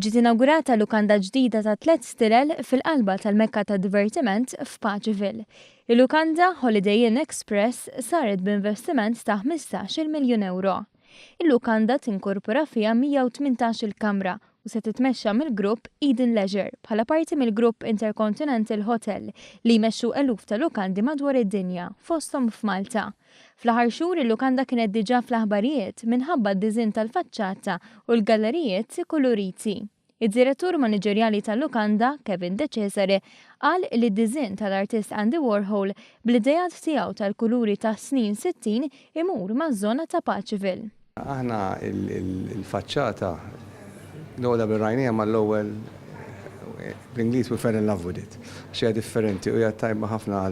Ġiet inawgurata lukanda ġdida ta' tlett stilel fil-qalba tal-mekka tad-divertiment f'Paceville. Il-lukanda, Holiday Inn Express, saret b'investiment ta' 15-il miljun ewro. Il-lukanda tinkorpora fiha 118-il kamra u se titmexxa mill-grupp Eden Leisure bħala parti mill-grupp Intercontinental Hotel li jmexxu eluf ta' lukandi madwar id-dinja, fosthom f'Malta. Fl-aħħar xhur il-lukanda kienet diġà fl-aħbarijiet minħabba d-diżinn tal-faċċata u l-gallerijiet kuluriti. Id-Direttur Maniġerjali tal-lukanda, Kevin De Cesare, qal li d-diżinn tal-artist Andy Warhol bl-ideat tiegħu tal-kuluri tas-snin 60 imur maż-żona ta' Paceville. Aħna l-faċċata l-ewwel darba li rajniha mal-ewwel bl-Ingliż we fell in love with it għax hija differenti u hija tajba ħafna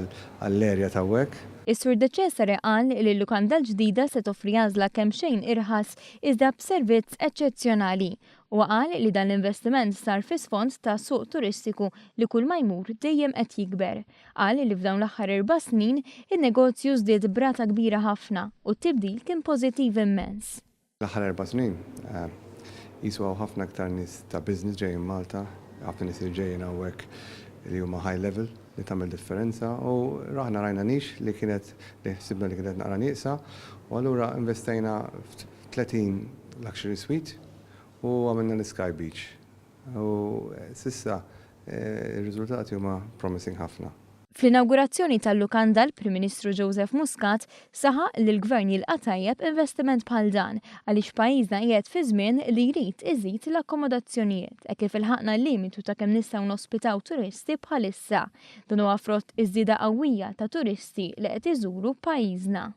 għall-area ta' hawnhekk. Is-Sur De Cesare qal li l-lukanda l-ġdida se toffri għażla kemxejn irħas iżda b'servizz eċċezzjonali. Huwa qal li dan l-investiment sar fi sfond ta' suq turistiku li kull ma jmur dejjem qed jikber. Qal li f'dawn l-aħħar erba' snin, in-negozju żdied b'rata kbira ħafna u t-tibdil kien pożittiv immens. L-aħħar erba' snin, qisu hawn ħafna iktar nies ta' business ġejjin Malta, ħafna nies li ġejjin hawnhekk li huma high level li tagħmel differenza u aħna rajna niche li kienet li ħsibna li kienet naqra nieqsa u allura investejna f'30 luxury suite u għamilna l-Sky Beach u s'issa r-riżultati huma promising ħafna. Fl-inawgurazzjoni tal-lukanda l-Prim Ministru Joseph Muscat saħaq li l-Gvern jilqa' tajjeb investiment bħal dan għaliex pajjiżna qiegħed fi żmien li jrid iżid l-akkomodazzjonijiet hekk kif ilħaqna l-limitu ta' kemm nistgħu nospitaw turisti bħalissa. Dan huwa frott iż-żieda qawwija ta' turisti li qed iżuru pajjiżna.